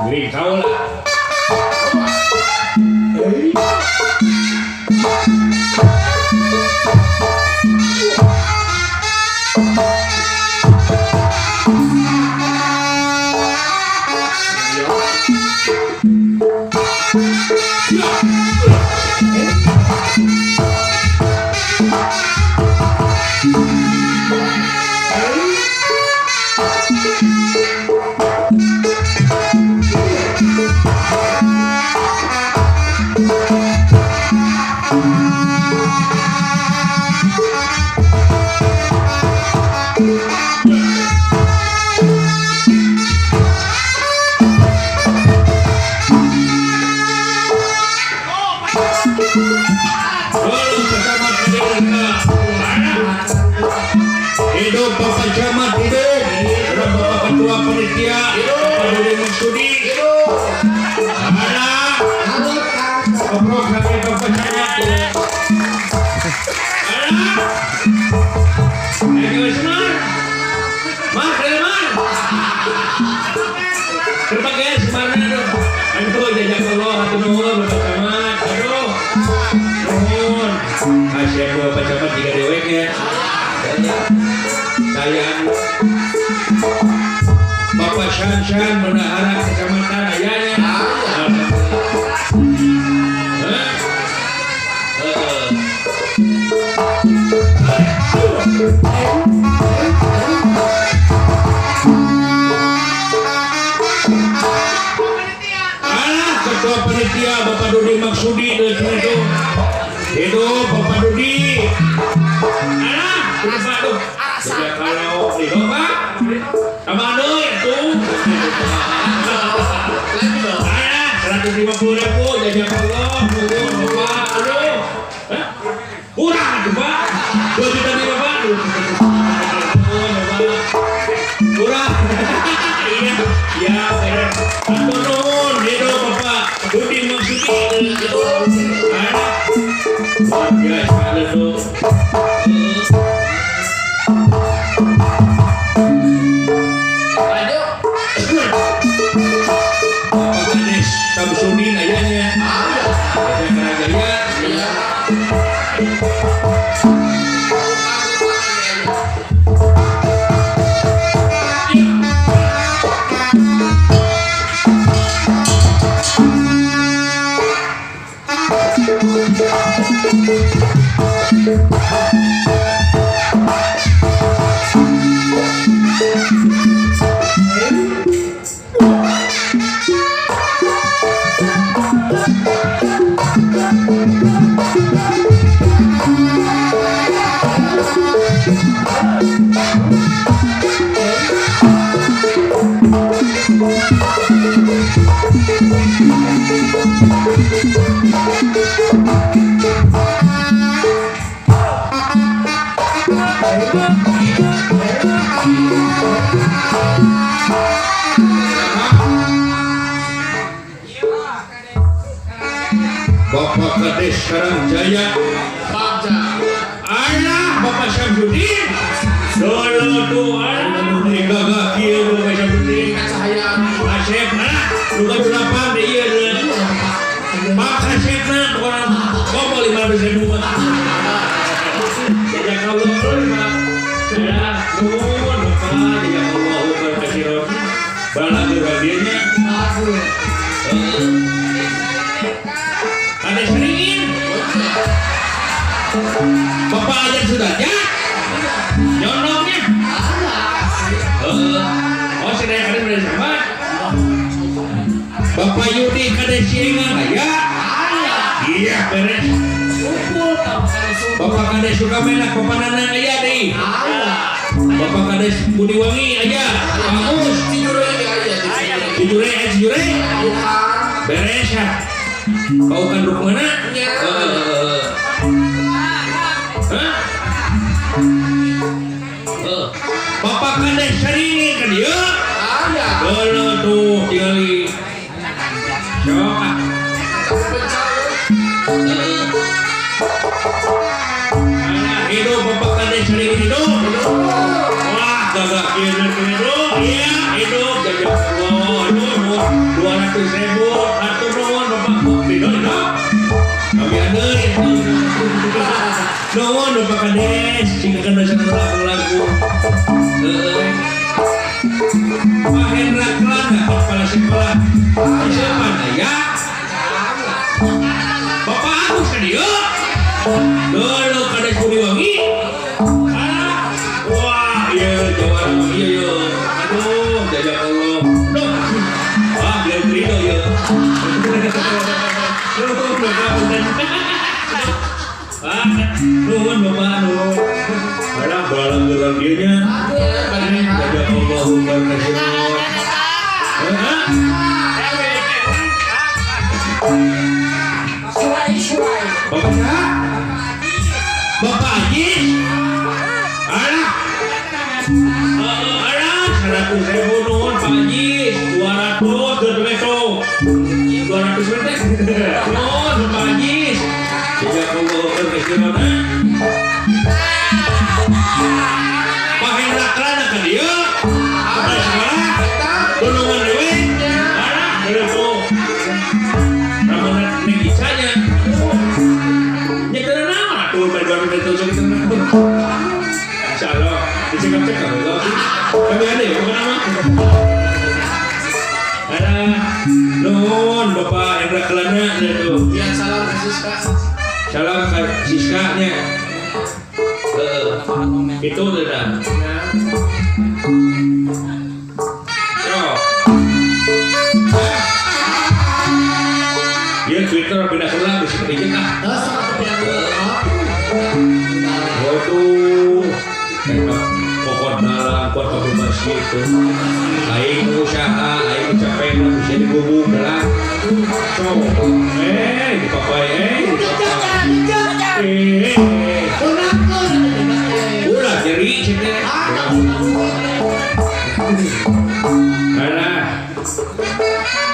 Gering kaula. Hidup Bapak Camat, hidup Bapak Ketua Panitia, Bapak Dudi Maksudi, hidup. Anak, ngobrol sampai Bapak Camat. Anak, ayo Semar, Mar, Mar, berbagai Semarna dong. Aduh, jazakallah, hatur nuhun Bapak Camat, aduh, nuhun. Asyik Bapak Camat jika deweknya. Sayang Bapak Shan-Shan bendahara kecamatan ayahnya. Alah, Ketua Panitia Bapak Dudi Maksudi itu. Hidup Bapak Dudi. Alah, kenapa tuh? Ya kalau hidup Pak, sama deui tuh. Alah, 150.000 jazakallah, nuhun Bapak. Aduh. Kurang tuh Pak. 2 juta nih Bapak. Nuhun Bapak. Kurang. Iya, iya beres. Hatur nuhun hidup Bapak Dudi Maksudi. Alah. Luar biasa tuh. Bapak Kades Samsudin ayahnya. Desa Karangjaya. Bapak Kades Karangjaya. Alah Bapak Syamsuddin. Dolo tuh alah gagah kieu Bapak Syamsuddin. Asep alah nu delapan deui ieu. Pak Asepna pokona komo 500.000 mah. Jazakallah Pak. Ya, nuhun Bapak jazakallahu khairan katsiran. Balagur ka dieu nya. Kades Ringin. Bapak ajar sudah ya? Nyonongnya. Oh, si Daya Kades berada sama. Bapak Yudi Kades Ciengang aya. Iya, beres. Bapak Kades Sukamenak, Bapak Nanang aya deui. Bapak Kades Budiwangi aya. Bagus. Cijure, Cijure. Beres ya. Kau kan Rukmana? Hah? Bapak Kades Saringin kan ieu? Dolo tuh tingali. Sok ah. Alah, hidup Bapak Kades Saringin hidup. Wah, Gagah kieu teh iya hidup jazakallah. Aduh 200.000 hatur nuhun Bapak Kopi no. Kami ada nuhun Bapak Kades sing kana lagu-lagu. Heeh. Pak Hendra Kelana kepala sekolah siapa ya? Bapak Agus kan ieu? Dulu Kades Budiwangi. Wah, iya jawara iya iya. Aduh, jazakallah. Duh. Ah, dia terima ya. Nuhun Bapak punten. Ah, nuhun Bapak nuhun. Alah balang gerang dieu nya. Jazakallahu khairan. Hah? Bapak siapa? Bapak Haji. Alah. Alah, 100.000 nuhun Pak Haji. 200 geus tuh. 200 teh. Nuhun Bapak Haji. Jazakallahu khairan. Pak Hendra Kelana kan ieu? Kepala sekolah. Tulungan dewe. Alah, geus tuh. Ramona neng Icanya. Nya teu naon atuh bade 200 kitu mah. Insyaallah dicekap-cekap heula. Kami ada ya bukan nama. Ada nuhun Bapak Hendra Kelana tuh. Ya salam ke Siska. Salam ke Siska nya. Itu udah. Yo. Ya Twitter pindah heula bisa kerja ah. Terus sama pindah dulu. Waduh, enak pokok dalam kuat konfirmasi itu. Aing usaha, aing capek bisa digubung dalam. Sok, dipapai, dipapai. Ulah nyeri sih teh. Alah.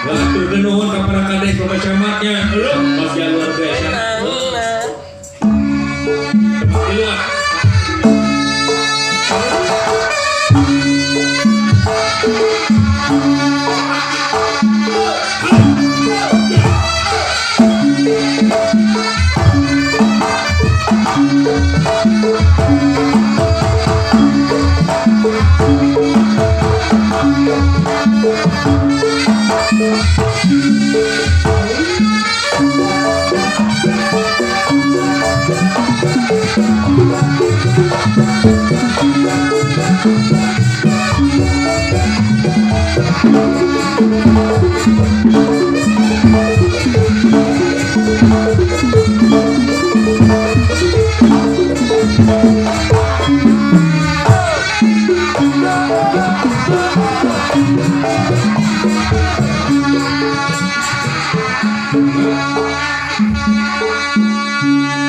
Hatur nuhun ka para kades Bapak Camatnya. Aduh, bagja luar biasa. Di luar.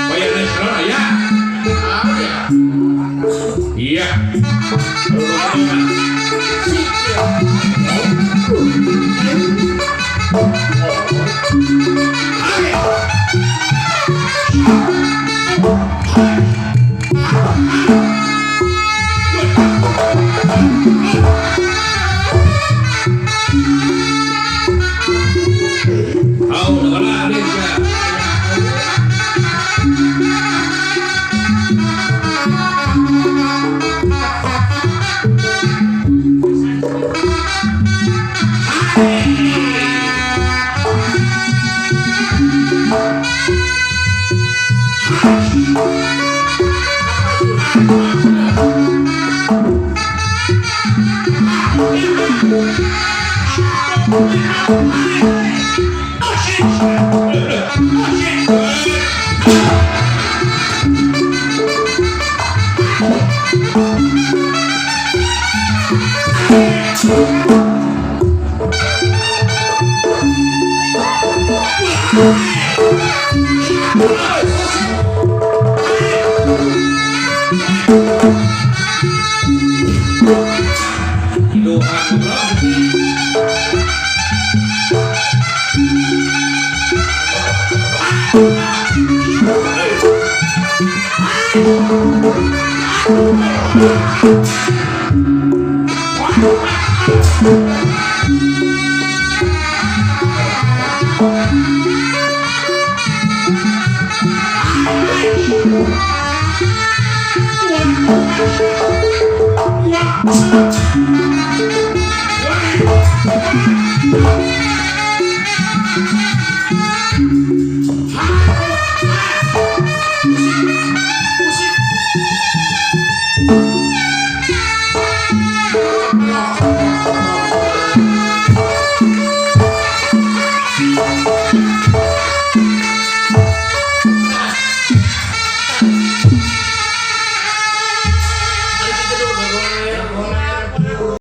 Bayar restoran aya? Iya. Au, udah bisa. Wah.